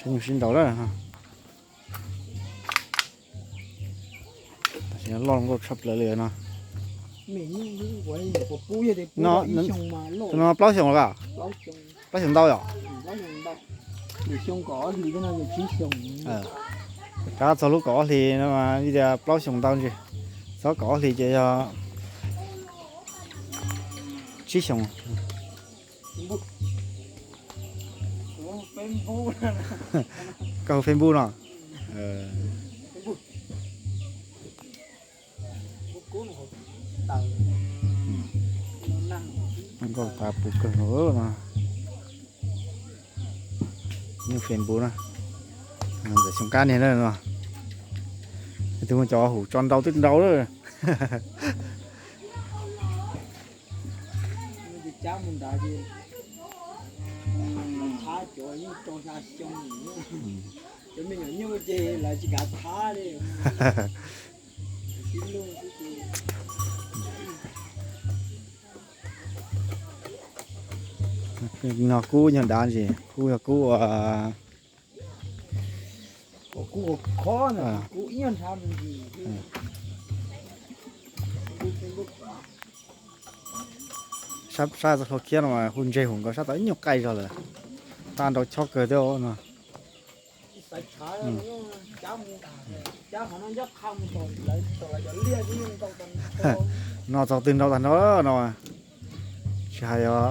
Nyuj sib nraus lawm. Tam sim no loj nkauj tshaj plaws li no. Tus no plaub xyoos los? Plaub xyoos ntau yom? Kav txog lub kaum ob hlis no mas vim tias plaub xyoos ntau ntsis. Txog kaum ob hlis ces yog tsib xyoos. Koj hu Facebook no. Nkauj tas pus kawg no. Nyuj Facebook na. Ntxawm Xyooj Kab niag na no. Tus cov hum tso nrau twb nrau lawm. No kub nyuag dav ntsis, kub yog kub ua, kub ua khob na, kub ib nyuag nrhav me ntsis. Sab sab txoj hlua khiab no mas hu ntseg hum nkaus sab tod ib nyuag qaij zog lawm. Tab nrau chob kawg thiab no. No txog twg nrau tag nrau no, tsis hais yog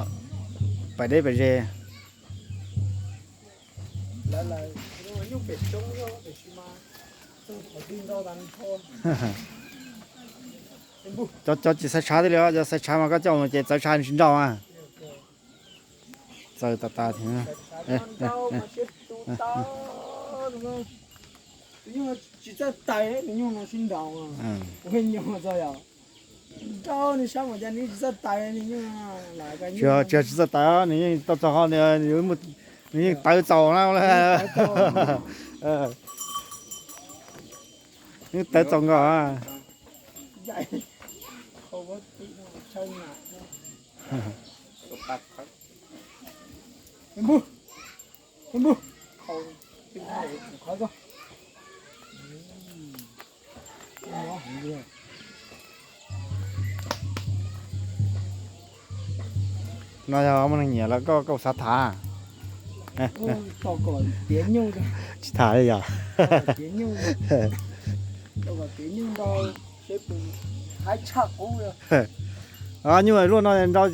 pais deb pais ze. Cov tsis xaiv tshav thiaj li, cov xaiv tshav mas koj coj mus ces txawv tshav tsis nrau a. Txawv tas tas thiab. Tsis txawj tais tus nyuj no sib nraus. Ua nyuj txog yog nrau nws sab mas cas nws tsis txawj tais. Tsis yog tsis txawj tais, nws yeej tau txog, nws yeej tawv txaus na. Yeej tawv txaus nkaus. No yog muaj neeg nyiam los koj, koj xav tham? Tsis tham li yog? Nyuj luaj no nrau,